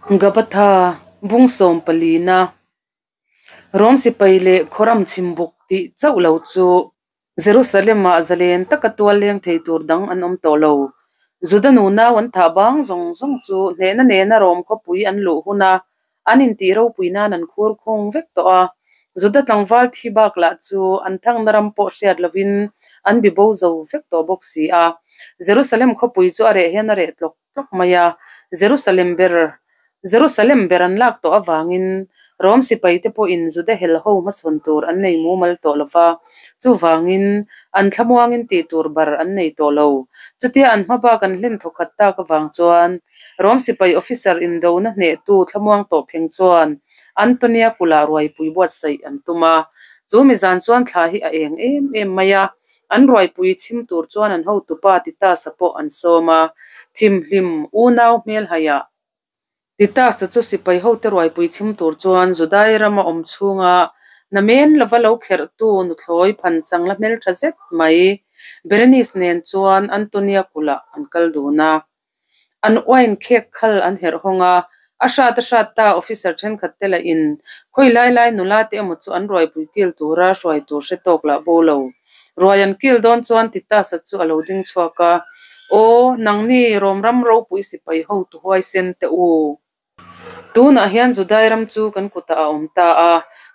Gabatha bung sawmpalina Rom sipai leh khawram chhimbuk tih chauh lo chu Jerusalem-ah zalen taka tual leng thei tur dang an awm tawh lo. Juda nunau an thah bang zawng zawng chu hnehna nena Rom khawpui an luh huna an intih ropui nan an khur khung vek tawh a. Juda tlangval thi bak lah chu an thangna ram pawh hriat lovin an bi bo zo vek tawh bawk si a. Jerusalem khawpui chu a reh hian a reh tlawk tlawk mai a, Jerusalem ber Jerusalem ber an lak tawh avangin Rom sipaite pawhin Juda hel ho hmachhawn tur an nei mumal tawh lo va, chuvangin an thlamuangin tih tur bar an nei tawh lo. Chutia an hma bak an hlen thawkhat tak avang chuan Rom sipai officer indona hnehtu thlamuang tawh pheng chuan Antonia kula ruaipui buatsaih an tum a. Chu mizan chuan thla hi a eng em em mai a, An ruaipui chhim tur chuan an hotupa Titus-a pawh an sawm a, thimhlim unau hmelhaiah. Titus-a chu sipai hote ruaipui chhim tur chuan Judai rama awm chhunga namen lova lo kherhtu nuthlawi phan changla hmeltha zet mai Berenice nen chuan Antonia kulh-ah an kal dun a. An uain khek khal an herh hawng a, a hrat a hrat ta officer thenkhat te lah in khawi lai lai nula te emaw chu an ruaipui kil tura hruai tur hre tawk lah bo lo. Ruai an kil dawn chuan Titus-a chu a lo ding chhuak a, Aw, nangni Rom ram ropui sipai hotu huaisen te u. Tunah hian Judai ram chu kan kutah a awm ta a,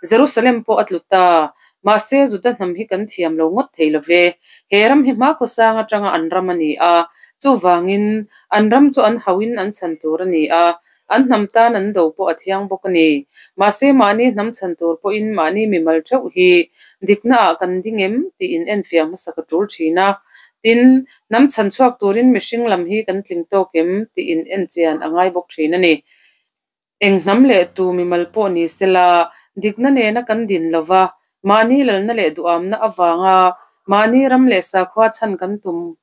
Jerusalem pawh a tlu ta. Mahse, Juda hnam hi kan thiam lo ngawt thei lo ve. He ram hi hmakhawsang atanga an ram a ni a, chuvangin an ram chu an hauhin an chhan tur a ni a, an hnam tan an do pawh a thiang bawk a ni. Mahse, mahni hnam chhan tur pawhin mahni mimal theuh hi diknaah kan ding em tih inenfiah hmasak a tul thin a. Tin, hnam chhan chhuak turin mihring lam hi kan tling tawk em tih in en chian a ngai bawk thin a ni. Eng hnam leh tu mimal pawh ni sela, dikna nena kan din lova, mahni lalna leh duhamna avanga mahni ram leh sakhua chhan kan tum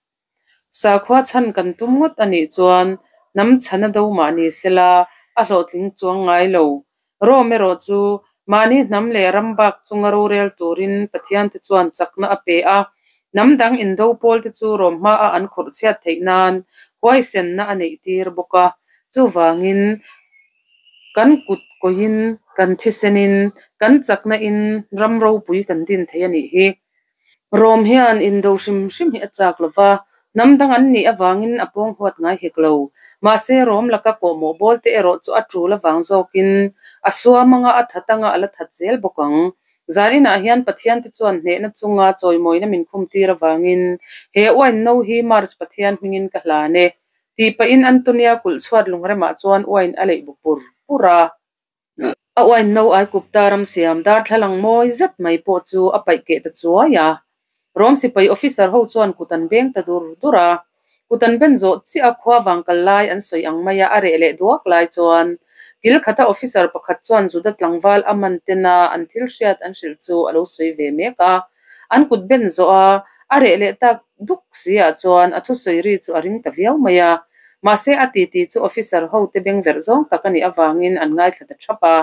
sakhua chhan kan tum ngawt a nih chuan hnam chhana do mah ni sela a hlawhtling chuang ngai lo. Rome erawh chu mahni hnam leh ram bak chunga rorel turin Pathiante chuan chakna a pe a, hnam dang indo pawlte chu Rome hmaah an khawrh chhiat theih nan huaisenna a neih tir bawk a. Chuvangin kan kut kawiin, kan thisenin, kan chakna in ram ropui kan din thei a nih hi. Rome hian indo hrim hrim hi a chak lo va, hnam dang an nih avangin a pawng huat ngai hek lo. Mahse, Rome laka kawhmawh bawl te erawh chu a tul avang zawkin a suam anga a that anga a la that zel bawk ang. Zan inah hian Pathian te chuan hnehna chunga chawimawina min khum tir avangin he uain no hi Mars Pathian hmingin ka hlan e, tih pahin Antonia kulh chhuat lungremah chuan uain a leih bu pur pur a. A uain no Aikupta ram siam darthlalang mawi zet mai pawh chu a paih keh ta chuai a. Rom sipai officer ho chuan kut an beng ta dur dur a. Kut an ben zawh chiah a khua vang kal lai an sawi ang maia a reh leh duak lai chuan kil khata officer pakhat chuan Juda tlangval a man tena an thil hriat an hrilh chu a lo sawi ve mek a. An kut ben zawh a, a reh leh tak duk si ah chuan a thusawi ri chu a ring ta viau mai a. Mahse a titi chu officer ho te beng verh zawng tak a nih avangin an ngaithla ta thap a.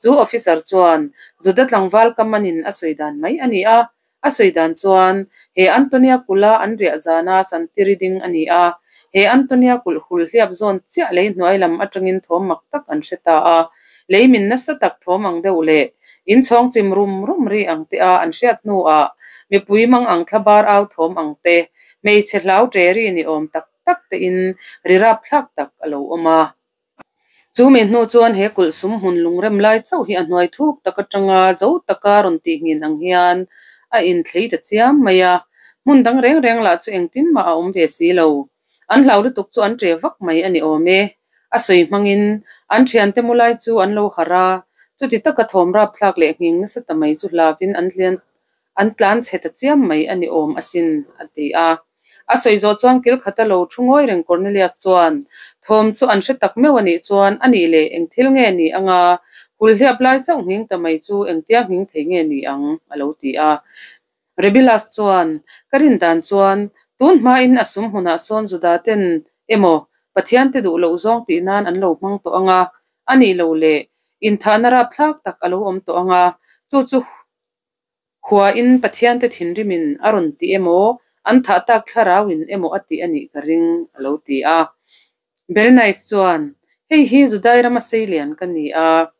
Chu officer chuan Juda tlangval ka manin a sawi dan mai a ni a. A sawi dan chuan he Antonia kulh-a an riah zana Santiri ding a ni a. He Antonia kulh hul hliap zawn chiah lei hnuai lam atangin thawm mak tak an hre ta a. Lei min nasa tak thawm ang deuh leh inchhawng chim rum rum ri ang te a an hriat hnuah mipui mang ang thla bar au thawm ang te, hmeichhe hlau ṭe ri ni awm tak tak tein ri rap thlak tak a lo awm a. Chu mi hnu chuan he kulh sum hmun lungrem lai chauh hi a hnuai thuk tak atanga zo taka rawn tih nghin ang hian a inthlei ta chiam mai a, hmun dang reng reng lah chu engtin mah a awm ve si lo. An hlau lutuk chu an ṭe vak mai a ni awm e. A sawi hmangin an ṭhiante mu lai chu an lo harh a, chuti taka thawm rapthlak leh nghing nasa ta mai chu hlauin an an tlan chhe ta chiam mai a ni awm asin, a ti a. A sawi zawh chuan kil khata lo thu ngawi reng Cornelius chuan thawm chu an hre tak meuh a nih chuan a nih leh eng thil nge ni anga hul hliap lai chauh nghing ta mai chu engtia nghing thei nge ni ang, a lo ti a. Rebilas chuan, Ka rin dan chuan tun hmain a sum hmunah sawn Juda ten emaw Pathiante duh loh zawng tih nan an lo hmang tawh anga, a nih loh leh inthahna rapthlak tak a lo awm tawh anga, chu chu Khuain Pathiante thinrimin a rawn ti emaw, an thah tak thlarauin emaw a ti a nih ka ring, a lo ti a. Berenice chuan, Hei hi Judai rama seilian ka ni a.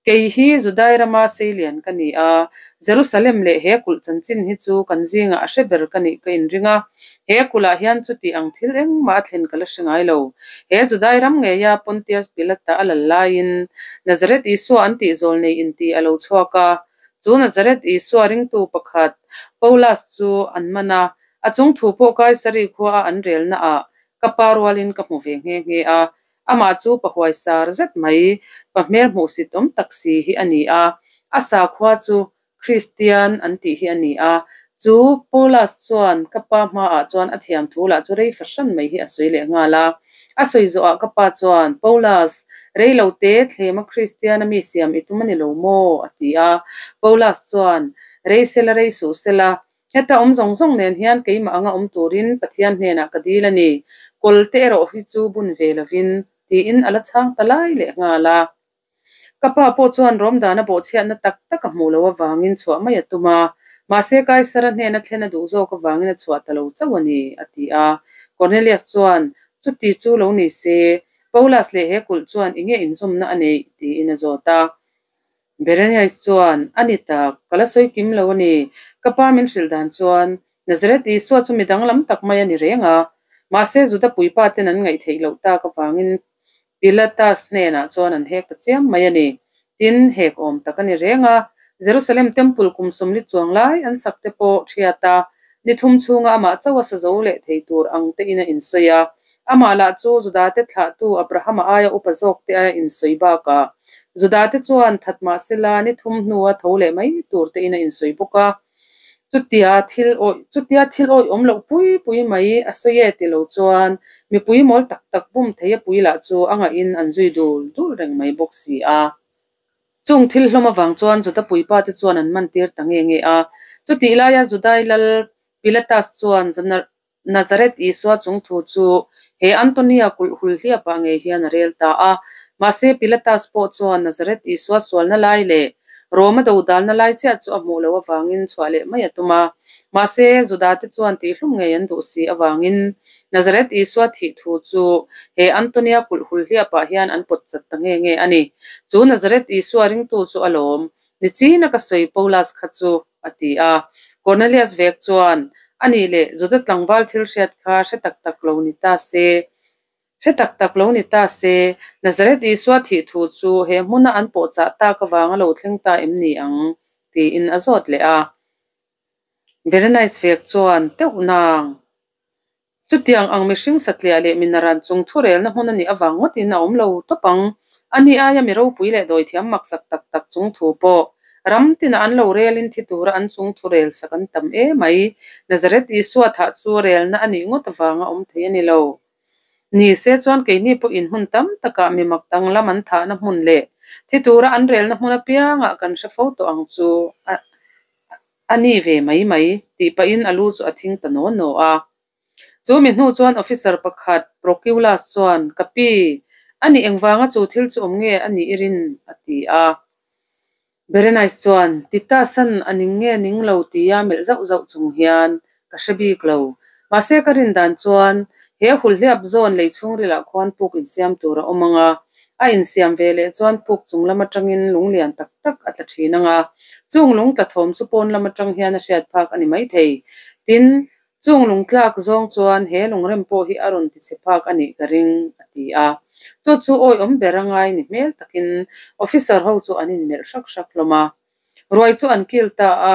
Kei hi Judai rama seilian ka ni a, Jerusalem leh he kulh chanchin hi chu kan zingah a hre ber ka nih ka inring a. He kulhah hian chuti ang thil engmah a thlen ka la hre ngai lo. He Judai ram ngeia Pontius Pilata a lal laiin Nazareth Isua an tih zawl nei inti a lo chhuak a. Chu Nazareth Isua ringtu pakhat, Paulus chu an man a, a chung thu pawh Kaisari khuaa an relnaah ka pa rualin ka hmu ve nghe nghe a. Amah chu pa huaisar zet mai, pa hmel hmuhsit awm tak si hi a ni a. A sakhua chu Kristian an tih hi a ni a. Chu Paulus chuan ka pa hmaah chuan a thiam thu lah chu rei fahran mai hi a sawi leh nghal a. A sawi zawhah ka pa chuan, Paulus, rei lo te thlema Kristiana mi siam i tum a ni lo maw? a ti a. Paulus chuan, Rei sela rei suh sela, Heta awm zawng zawng nen hian keimah anga awm turin Pathian hnenah ka dil a ni, kawl te erawh hi chu bun ve lovin, tiin a la chhang ta lai leh nghal a. Ka pa pawh chuan rawm dana bawhchhiatna tak tak a hmuh loh avangin chhuah mai a tum a, mahse Kaisara hnena thlen a duh zawk avangin a chhuah ta lo chauh a ni, a ti a. Cornelius chuan, Chuti chu lo ni se, Paulus leh he kulh chuan i nge inzawmna a neih? tiin a zawt a. Berenice chuan, A ni tak, ka la sawi kim lo a ni. Ka pa min hrilh dan chuan, Nazareth Isua chu mi danglam tak mai a ni reng a. Mahse, Juda puipa ten an ngaih theih loh tak avangin Pilatus hnenah chuan an hek ta chiam mai a ni. Tin, hek awm tak a ni reng a. Jerusalem Temple kum 40 chuang lai an sak te pawh thiat a, ni thum chhunga amah chauh a sa zo leh thei tur ang te in a insawi a. Amah lah chu Judate thlahtu Abrahama aia upa zawk te a insawi bakah Judate chuan that mah sela ni thum hnua tho leh mai tur te in a insawi bawk a. Chutia thil awih chutia thil awih awm loh pui pui mai a sawi e ti lo chuan mipui mawl tak tak bum thei a pui lah chu a ngahin an zui dul dul reng mai bawk si a. Chung thil hlawm avang chuan Juda puipa te chuan an man tir ta nge nge a. Chutih laia Judai lal Pilatus chuan Nazareth Isua chung thu chu he Antonia kulh hul hliapah ngei hian a rel ta a. Mahse, Pilatus pawh chuan Nazareth Isua sualna lai leh Roma dodalna lai chiah chu a hmuh loh avangin chhuah leh mai a tum a. Mahse, Judate chuan tihhlum ngei an duh si avangin Nazareth Isua thih thu chu he Antonia kulh hul hliapah hian an pawt chat ta nge nge a ni. Chu Nazareth Isua ringtu chu a lawm. Nichina ka sawi Paulus kha chu a ti a. Cornelius vek chuan, A nih leh, Juda tlangval thil hriat kha hre tak tak lo ni ta se, hre tak tak lo ni ta se, Nazareth Isua thih thu chu he hmuna an pawhchah tak avanga lo thleng ta em ni ang? tiin a zawt leh a. Berenice vek chuan, Teuh nang! Chutiang ang mihring satliah leh minaran chung thurelna hmun a nih avang ngawtin a awm lo tawp ang. Ani aia mi ropui leh dawithiam maksak tak tak chung thu pawh ram tina an lo relin thi tura an chung thu rel sak an tam e mai. Nazareth Isua thah chu relna a nih ngawt avanga awm thei a ni lo. Ni se chuan keini pawhin hmun tam takah mi mak danglam an thahna hmun leh thi tura an relna hmun apiangah kan hre fo tawh ang chu a A ni ve mai mai, tih pahin a lu chu a thing ta naw naw a. Chu mi hnu chuan officer pakhat Proculus chuan, Ka pi, a nih engvanga chu thil chu awm nge a nih i rin? a ti a. Berenice chuan, Titus-an a ning nge ning lo tia melh zauh zauh chung hian, Ka hre bik lo. Mahse ka rin dan chuan, he hulhliap zawn lei chhungrilah khuan puk insiam tur a awm ang a, A insiam ve leh chuan puk chung lam atangin lung lian tak tak a tla thin ang a, chung lung tla thawm chu pawn lam atang hian a hriat phak a ni maithei. Tin, chung lung tlak zawng chuan he lungrem pawh hi a rawn ti chhe phak a nih ka ring, a ti a. Chu chu awihawm ber a ngai ni hmel takin officer ho chu an inmelh hrak hrak hlawm a. Ruai chu an kil ta a,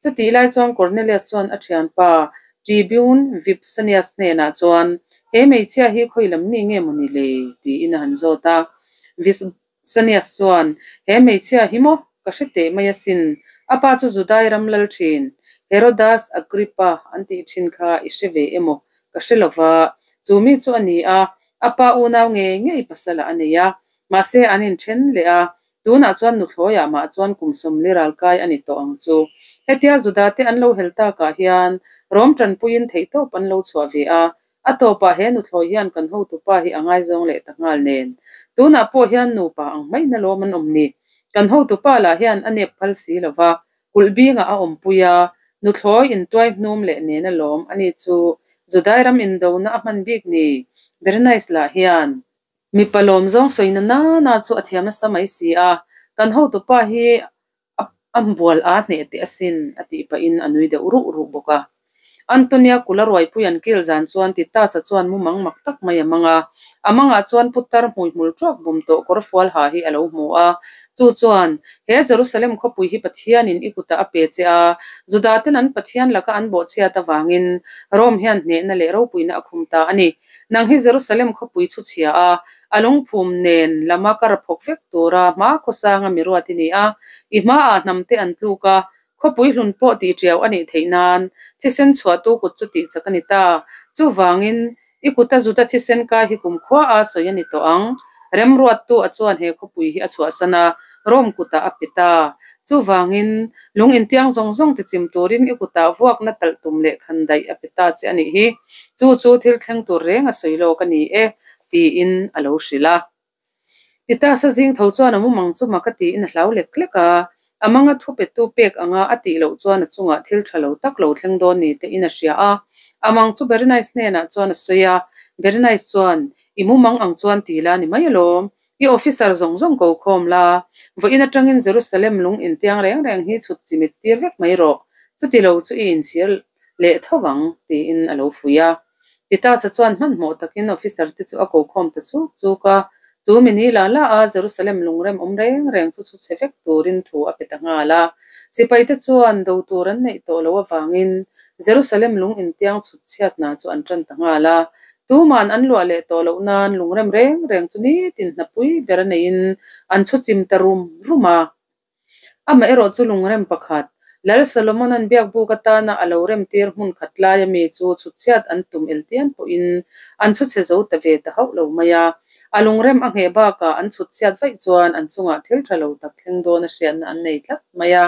chutih lai chuan Cornelius chuan a thianpa Tribune Vipsanius hnenah chuan, He hmeichhia hi khawi lam mi nge maw ni le? tiin a han zawt a. Vipsanius chuan, He hmeichhia hi maw? Ka hre teh mai asin. A pa chu Judai ram lal thin, Herodas Agrippa an tih thin kha i hre ve emaw ka hre lo va, chu mi chu a ni a, a pa unau ngei ngei pasal a nei a, mahse an inthen leh a, Tunah chuan nuthlawiah mah chuan kum 40 ralkai a ni tawh ang chu. Hetia Judate an lo hel takah hian Rom tanpuiin theihtawp an lo chhuah ve a, a tawpah he nuthlawi hian kan hotupa hi a ngaizawng leh ta nghal nen. Tunah pawh hian nupa ang hmaihna lawm an awm ni. Kan hotupa lah hian a nep phal si lo va, kulh bingah a awmpui a, nuthlawi intuai hnum leh nen a lawm a ni chu Judai ram indona a hman bik ni. Berenice lah hian. Mipa lawm zawng sawi na nana chu a thiam nasa mai si a, kan hotupa hi a bual a hneh teh asin a tih pahin a nui deuh ruh ruh bawk a. Antonia kula ruaipui an kil zan chuan Titus-a chuan mumang mak tak mai a mang a. A mangah chuan putar hmuihmul ṭuak bum tawh kawrfual ha hi a lo hmu a. Chu chuan, He Jerusalem khawpui hi Pathianin i kutah a pe che a, Judaten an Pathian laka an bawhchhiat avangin Rome hian hnehna leh ropuina a khum ta a ni. Nang hi Jerusalem khawpui chhu chhia a, a lungphum nen lama ka raphawk vek tura hma khawsanga mi ruat i ni a. I hmaah hnamte an tluk a, Khawpui hlun pawh tih ṭiau a nih theih nan thisen chhuahtu kut chu tih chak a ni ta. Chuvangin, i kuta Juda thisen kai hi kumkhua a sawi a ni tawh ang. Remruattu a chuan he khawpui hi a chhuahsan a, Rome kutah a pe ta. Chuvangin, lung intiang zawng zawng tichim turin i kutah vuakna talh tum leh khan daih a pe ta che a nih hi. Chu chu thil thleng tur reng a sawi lawk a ni e, tiin a lo hrilh a. Titus-a zing tho chuan a mumang chu mak a tiin a hlau lek lek a, a manga thu petu pek anga a tih loh chuan a chungah thil tha lo tak lo thleng dawn ni te in a hria a. A mang chu Berenice hnenah chuan a sawi a, Berenice chuan, I mumang ang chuan ti la ni mai alawm, i officer zawng zawng ko khawm la, vawiin atangin Jerusalem lung intiang reng reng hi chhut chimit tir vek mai rawh, chuti lo chu i inchhir leh tho vang, tiin a lo fuih a. Titus-a chuan hmanhmawh takin officer te chu a ko khawm ta chuk chuk a, chu mi ni la la a Jerusalem lungrem awm reng reng chu chhu chhe vek turin thu a pe ta nghal a. Sipai te chuan do tur an neih tawh loh avangin Jerusalem lung intiang chhut chhiatna chu an tan ta nghal a. Tuman an luah leh tawh loh nan lungrem reng reng chu nitin hnapui ber a neiin an chhu chim ta rum rum a. Amaherawh chu lungrem pakhat, Lal Solomona'n biakbuk atana a lo remtir hmun khat laia mi chu chhutchhiat an tum eltian pawhin an chhuchhe zo ta ve ta hauh lo mai a. A lungrem a ngheh bakah an chhutchhiat vaih chuan an chungah thil tha lo tak thleng dawn a hriatna an nei tlat mai a.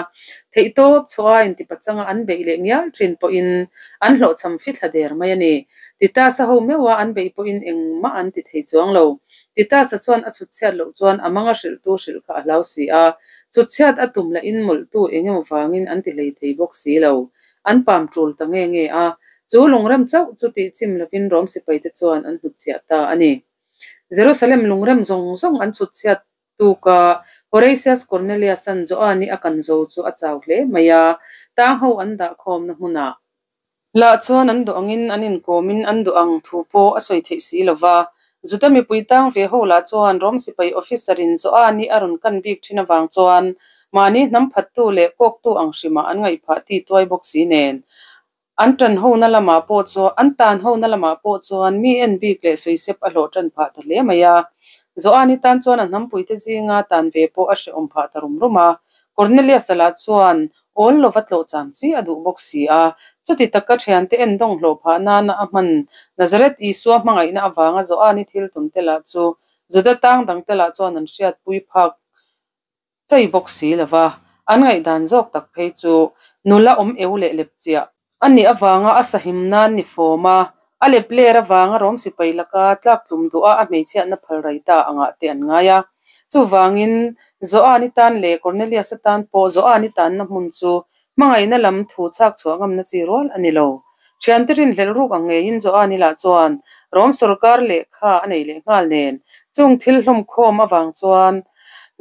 Theihtawp chhuah a intipachanga an beih leh ngial thin pawhin an hlawhchham fithla der mai a ni. Titus-a ho meuha an beih pawhin engmah an ti thei chuang lo. Titus-a chuan a chhutchhiat loh chuan a manga hrilhtu hrilh kha a hlau si a, chhutchhiat a tum lahin mawlhtu eng emaw vangin an ti hlei thei bawk si lo. An pam tul ta nge nge a, chu lungrem chauh chu tih chim lovin Rom sipaite chuan an hnutchhiah ta a ni. Jerusalem lungrem zawng zawng an chhutchhiat tuk a, Horatius Cornelius-a'n Joan-i a kan zo chu a chau hle mai a, tang ho an dah khawmna hmunah Lah chuan an duh angin an inkawmin an duh ang thu pawh a sawi theih si lo va. Juda mipui tang ve ho lah chuan Rom sipai officer-in Joani a rawn kan bik thin avang chuan mahni hnam phattu leh kawktu ang hrimah an ngaihphah ti tuai bawk si nen an tan hona lamah pawh chuan an tan hona lamah pawh chuan mi en bik leh sawisep a hlawh tan phah ta hle mai a. Joani tan chuan a hnampuite zinga tan ve pawh a hrehawm phah ta rum rum a. Cornelius-a lah chuan Awl lova tlawh cham chi a duh bawk si a, chuti taka thiante endawng hlawh phah nana a hman Nazareth Isua hmangaihna avanga Joani thil tum te lah chu Juda tang dang te lah chuan an hriatpui phak chei bawk si lova, an ngaihdan zawk tak phei chu nula awm eu leh lep chiah a nih avanga a sahim nan ni fawm a, a lep ler avanga Rom sipai laka tlak tlum duh a a hmeichhiatna phal rai ta angah te an ngai a. Chuvangin, Joani tan leh Cornelius-a tan pawh Joani tanna hmun chu hmangaihna lam thu chhak chhuah ngamna chi rual a ni lo. Thiante rinhlelh ruk ang ngeiin Joani lah chuan Rom sorkar lehkha a nei leh nghal nen, chung thil hlawmkhawm avang chuan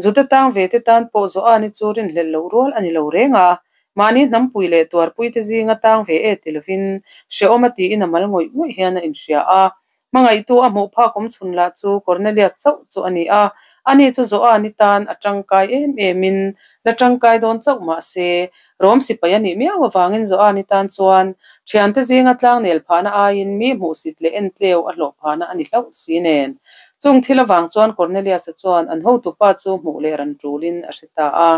Juda tang ve te tan pawh Joani chu rinhlelh loh rual a ni lo reng a, mahni hnampui leh tuarpuite zinga tang ve e ti lovin hrehawm a tiin a mal ngawih ngawih hian a inhria a. Hmangaihtu a hmuh phak awm chhun lah chu Cornelius chauh chu a ni a, ani chu Joani tan a tangkai em emin la tangkai dawn chauh mah se, Rom sipai a nih miau avangin Joani tan chuan thiante zinga tlangnel phahna aiin mi hmuhsit leh entleu a hlawh phahna a ni hlauh si nen. Chung thil avang chuan Cornelius-a chuan an hotupa chu hmuh leh ran tulin a hre ta a.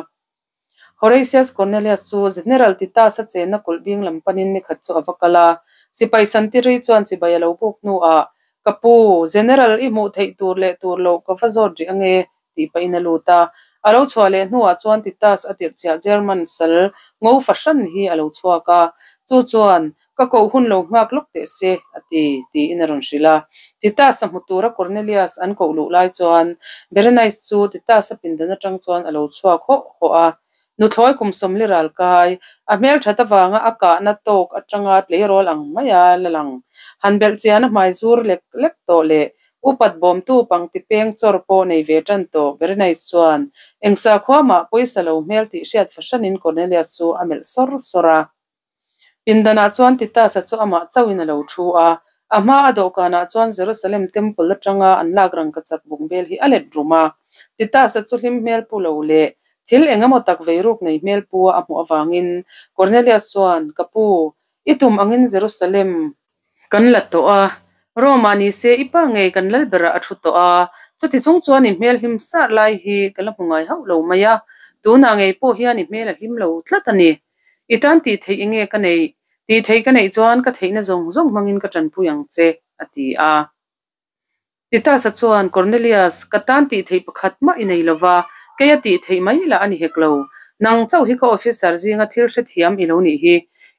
Horatius Cornelius chu General Titus-a chenna kulh bing lam panin nikhat chu a va kal a. Sipai Santiri chuan chibai a lo buk hnuah, Ka pu, General i hmuh theih tur leh tur loh ka va zawt rih ange, tih pahin a lut a. A lo chhuah leh hnuah chuan Titus a tirh chiah German sal ngo fahran hi a lo chhuak a. Chu chuan, Ka koh hun lo nghak lawk teh se, a ti, tiin a rawn hrilh a. Titus-a hmu tura Cornelius an koh luh lai chuan Berenice chu Titus-a pindan atang chuan a lo chhuak hawh hawh a. Nuthlawi kum sawmli ral kai, a hmel that avanga a kahna tawk atanga tleirawl ang maia la lang, han belh chian a hmai zur lek lek tawh leh. Upat bawmtu pangti peng chawr pawh nei ve tan tawh Berenice chuan eng sakhua mah pawisa lo hmel tih hriat fahranin Cornelius chu a melh sawr sawr a. Pindanah chuan Titus-a chu amah chauhin a lo thu a, a hma a dawhkanah chuan Jerusalem Temple atanga an lak rangkachak bungbel hi a let rum a. Titus-a chu hlim hmel pu lo leh thil eng emaw tak veiruk nei hmel pu a hmuh avangin Cornelius chuan, Ka pu, i tum angin Jerusalem kan la tawh a, Rome-ah ni se i pa ngei kan lal berah a thu tawh a, chuti chung chuan i hmel hlim sar lai hi ka la hmu ngai hauh lo mai a, tunah ngei pawh hian i hmel a hlim lo tlat a ni. I tan tih theih enge ka neih? Tih theih ka neih chuan ka theihna zawng zawng hmangin ka tanpui ang che, a ti a. Titus-a chuan, Cornelius, ka tan tih theih pakhat mah i nei lo va, keia tih theih mai lah a ni hek lo. Nang chauh hi ka officer zinga thil hrethiam i lo nih hi.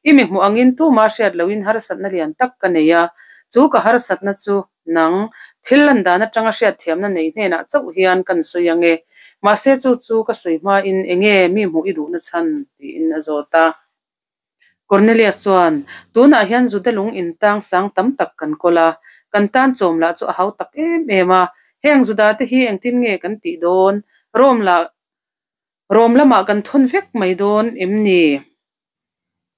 I mi hmuh angin tuma hriat lohin harsatna lian tak ka nei a, chu ka harsatna chu nang, thil lan dan atanga hriatthiamna nei hnenah chauh hian kan sawi ang e. Mahse chu chu ka sawi hmain enge mi hmuh i duhna chhan? tiin a zawt a. Cornelius chuan, Tunah hian Juda lung intang sang tam tak kan kawl a, kan tan chawm lah chu a hau tak em em a. Heng Juda te hi engtin nge kan tih dawn? Rome lah Rome lamah kan thawn vek mai dawn em ni?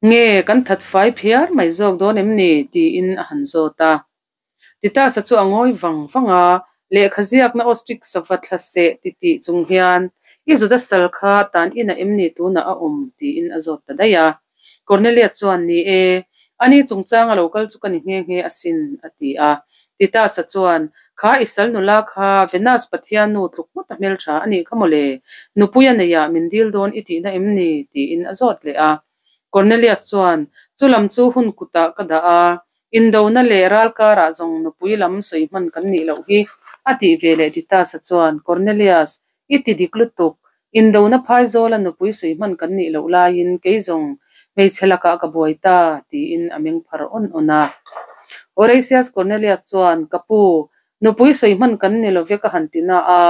Nge kan that fai phiar mai zawk dawn em ni? tiin a han zawt a. Titus-a chu a ngawi vang vang a, lehkha ziakna ostrich sava thla seh ti tih chung hian, I Juda sal kha tan inah em ni tunah a awm? tiin a zawt ta daih a. Cornelius chuan, Ni e, ani chungchanga lo kal chu ka ni nghe nghe asin, a ti a. Titus-a chuan, Kha i sal nula kha Venus pathiannu tluk ngawt a hmeltha a nih kha mawle, nupui a neiah min dil dawn i tihna em ni? tiin a zawt leh a. Cornelius chuan, Chu lam chu hun kutah ka dah a, indona leh ral karah zawng nupui lam sawi hman kan nih loh hi, a tih ve leh Titus-a chuan, Cornelius, i ti dik lutuk, indona phaizawla nupui sawi hman kan nih loh laiin kei zawng hmeichhe lakah ka buai ta, tiin a meng phar awn awn a. Horatius Cornelius chuan, Ka pu, nupui sawi hman kan ni love ka han ti na a,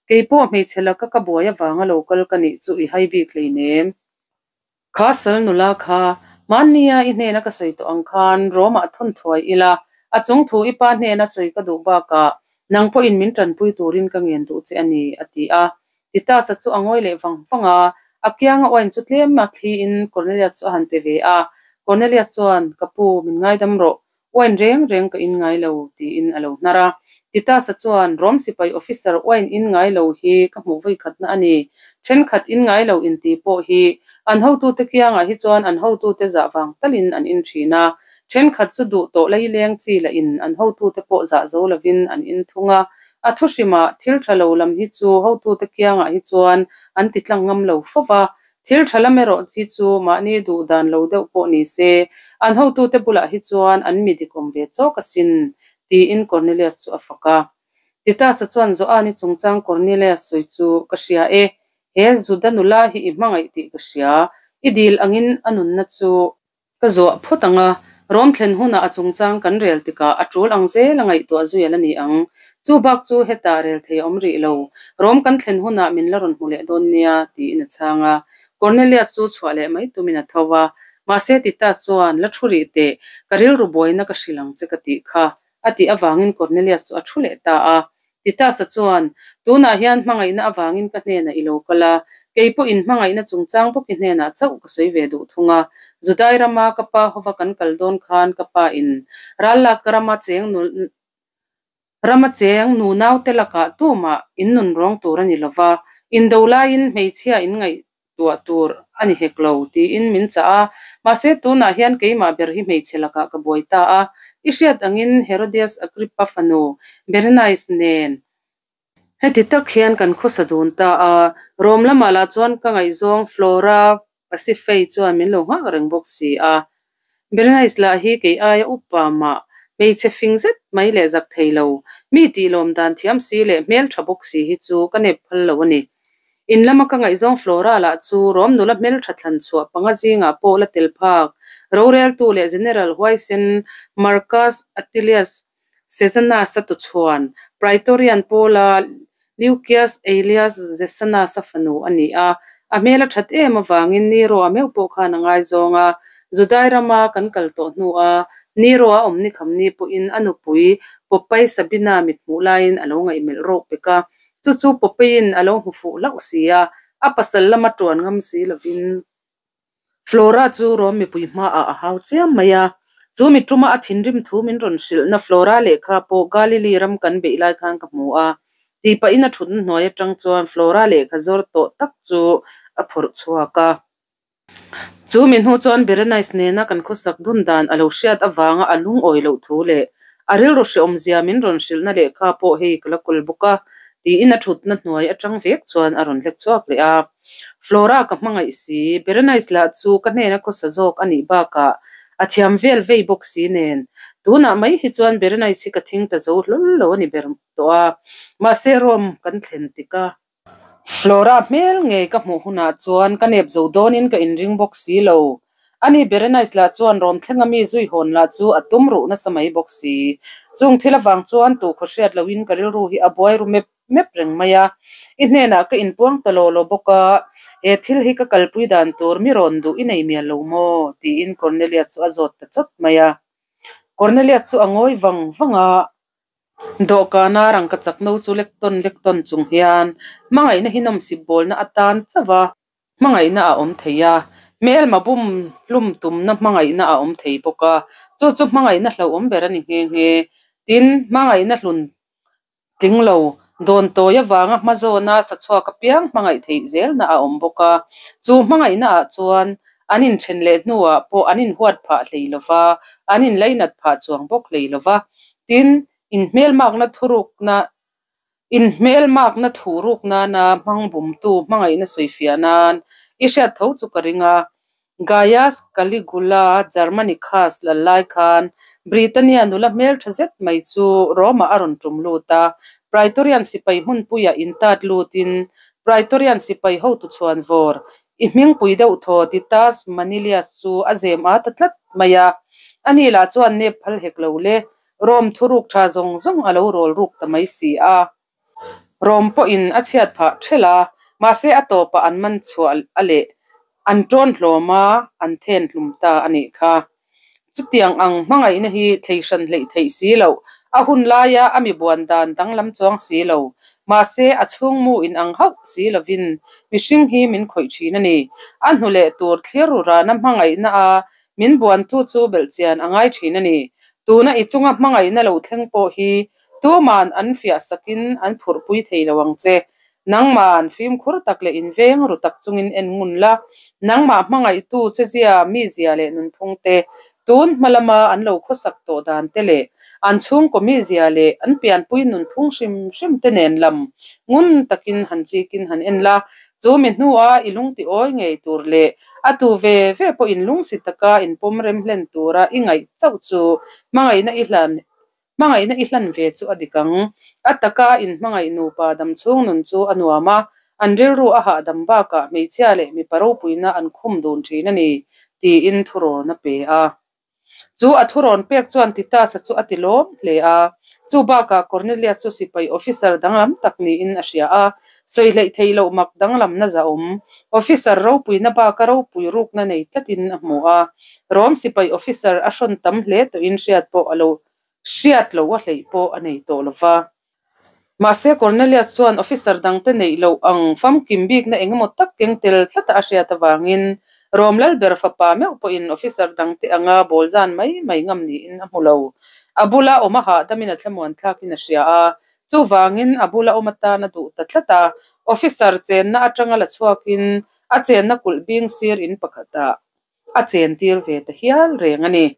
kei pawh hmeichhe laka ka buai avanga lo kal ka nih chu i hai bik hleinem. Kha sal nula kha, hmannia i hnena ka sawi tawh ang khan Rome-ah thawn thuai ila, a chung thu i pa hnena sawi ka duh bakah nang pawhin min tanpui turin ka ngen duh che a ni, a ti a. Titus-a chu a ngawi leh vang vang a, a kianga wine chu tlem a thliin Cornelius chu a han pe ve a. Cornelius chuan, Ka pu, min ngaidam rawh, Wine reng reng ka in ngai lo, tiin a lo hnar a. Titus-a chuan, Rom sipai officer wine in ngai lo hi ka hmuh vawikhatna a ni. Thenkhat in ngai lo inti pawh hi an hotute kiangah hi chuan an hotute zah vang talin an in thin a. Thenkhat chu duh tawh laileng chi lah in an hotute pawh zah zo lovin an in thung a. A thu hrimah thil tha lo lam hi chu hotute kiangah hi chuan an ti tlang ngam lo fo va. Thil tha lam erawh hi chu mahni duh dan lo deuh pawh ni se, an hotute bulah hi chuan an mi dik awm ve chawk asin, tiin Cornelius chu a fak a. Titus-a chuan Joan-i chungchang Cornelius sawi chu ka hria e, he Juda nula hi i hmangaih tih ka hria, i dil angin a nunna chu Ka zuah phawt ang a, Rom thlen hunah a chungchang kan rel tikah a tul ang zel a ngaihtuah zui a la ni ang. Chu bak chu hetah rel thei a awm rih lo. Rom kan thlen hunah min la rawn hmu leh dawn nia, tiin a chhang a. Cornelius chu chhuah leh mai tumin a tho a. Mahse Titus chuan, La thu rih teh, ka rilru buaina ka hrilh ang che ka tih kha, a tih avangin Cornelius chu a thu leh ta a. Titus-a chuan, Tunah hian hmangaihna avangin ka hnenah i lo kal a, kei pawhin hmangaihna chungchang bawk i hnenah chauh ka sawi ve duh thung a. Judai rama ka pa hova kan kal dawn khan ka pa in ral lak rama cheng rama cheng nu naute lakah tumah in nun rawng tur a ni lova, indo laiin hmeichhia in ngaih tuah tur a ni hek lo, tiin min chah a. Mahse, tunah hian keimah ber hi hmeichhe lakah ka buai ta a. I hriat angin Herodias Agrippa fanu Berenice nen heti tak hian kan khawsa dun ta a. Rome lamah lah chuan ka ngaihzawng Flora Pasiphae chuan min lo nghak reng bawk si a. Berenice lah hi kei aia upa mah hmeichhe fing zet mai leh zak thei lo, mi tih lawm dan thiam si leh hmel tha bawk si hi chu ka nep phal lo a ni. In lama ka ngaihzawng Flora lah chu Rom nula hmel tha thlan chhuah panga zingah pawh la tel phak, roreltu leh General huaisen Marcus Atilius Sejanus-a tuchhuan, Praetorian pawla Lucius Aelius Zesanus-a fanu a ni a. A hmel a that em avangin Nero-a meuh pawh khan a ngaizawng a. Judai rama kan kal tawh hnua Nero a awm ni kham ni pawhin a nupui Popeye Sabina mit hmuh laiin a lo ngaihmelh rawk pek a, chu chu Popeye-in a lo hmu fuh hlauh si a, a pasal lama ṭuan ngam si lovin Flora chu Rom mipui hmaah a hau chiam mai a. Chu mi ṭuma a thinrim thu min rawn hrilhna Flora lehkha pawh Galili ram kan beih lai khan ka hmu a, tih pahin a ṭhutna hnuai aṭang chuan Flora lehkha zawr tawh tak chu a phawrh chhuak a. Chu mi hnu chuan Berenice nena kan khawsak dun dan a lo hriat avanga a lungawi loh thu leh a rilru hrehawmzia min rawn hrilhna lehkha pawh hei ka la kawl bawk a, tiin a thutna hnuai atang vek chuan a rawn hlek chhuak leh a. Flora ka hmangaih si, Berenice lah chu ka hnena khawsa zawk a nih bakah a thiam vel vei bawk si nen, tunah mai hi chuan Berenice hi ka thing ta zo hlawl lo a ni ber tawh a, mahse Rome kan thlen tik a. Flora hmel ngei ka hmuh hunah chuan ka nep zo dawnin ka inring bawk si lo. Ani Berenice lah chuan rawm thlenga mi zui hawn lah chu a tum ruh nasa mai bawk si. Chung thil avang chuan tu khaw hriat loin ka rilru hi a buai ru mep mep reng mai a. I hnenah ka inpuang ta law law bawk a, he thil hi ka kalpui dan tur mi rawn duh i nei mial lo maw? tiin Cornelius chu a zawt ta chawt mai a. Cornelius chu a ngawi vang vang a. Dawhkana rangka chakno chu lek tawn lek tawn chung hian hmangaihna hi nawmsip bawlna atan chauh a, hmangaihna a awm thei a, hmelma bum hlum tumna hmangaihna a awm thei bawk a, chu chu hmangaihna hlauhawm ber a ni nghe nghe. Tin, hmangaihna hlun tling lo, dawn tawi avanga hmazawna sa chhuak apiang hmangaih theih zelna a awm bawk a, chu hmangaihna ah chuan an inthen leh hnuah pawh an inhuat phah hlei lo va, an inlainat phah chuang bawk hlei lo va. Tin, inhmelmakna thurukna inhmelmakna thuhruk nana hmang bumtu hmangaihna sawifiah nan i hriat tho chu ka ring a. Gaius Caligula Germanicus lal lai khan Britannia nula hmeltha zet mai chu Rome-ah a rawn tum lut a, Praetorian sipai hmunpuiah intat lutin Praetorian sipai hotu chhuan vawr I hmingpui deuh thaw Titus Manilius chu a zem a ta tlat mai a, ani lah chuan nep phal hek lo le, Rome thuruk tha zawng zawng a lo rawl ruk ta mai si a. Rome pawhin a chhiat phah ṭhelh a, mahse a tawpah an man chhuah a leh an ṭawn hlawm a, an then hlum ta a nih kha. Chutiang ang hmangaihna hi thlei hran hleih theih si loh, a hun laia a mi buan dan danglam chuang si lo, mahse a chhungmu in ang hauh si lovin mihring hi min khawih thin a ni. A hnu leh tur thlir ru rana hmangaihna a min buantu chu belhchian a ngai thin a ni. Tuna i chunga hmangaihna lo thleng pawh hi tuman an fiah sakin an phurhpui thei lo ang che. Nangman fimkhur tak leh inveng ru tak chungin en ngun la, nangmah hmangaihtu chezia, mizia leh nunphung te, tun hma lama an lo khawsak tawh dan te leh an chhungkaw mizia leh an pianpui nunphung hrim hrim te nen lam ngun takin han chikin han en la, chu mi hnua i lungti awi ngei tur leh a tu ve ve pawh inlungsi taka inpawm rem hlen tura i ngaih chauh chu hmangaihna i hlan Hmangaihna i hlan ve chu a dik ang. A taka inhmangaih nupa damchhung nun chu a nuam a, an rilru a hahdam bakah hmeichhia leh mipa ropuina an khum dun thin a ni, tiin thurawn a pe a. Chu a thurawn pek chuan Titus-a chu a ti lawm hle a. Chu bakah Cornelius chu sipai officer danglam tak niin a hria a, sawi hleih theih loh mak danglamna zahawm, officer ropuina baka ropui rukna nei tlatin a hmu a. Rom sipai officer a hrawn tam hle tawhin hriat pawh a lo hriat loh a hleih pawh a nei tawh lo va. Mahse Cornelius chuan officer dangte neih loh ang famkim bikna engemaw tak keng tel tlata a hriat avangin Rom Lalber fapa meuh pawhin officer dangte anga bawl zan mai mai ngam niin a hmu lo. A bula awm a hahdamin a thlamuan thlakin a hria a, chuvangin a bula awm atan a duh ta tlat a, officer chenna atanga la chhuakin a chenna kulh bing sir in pakhatah a chentir ve ta hial reng a ni.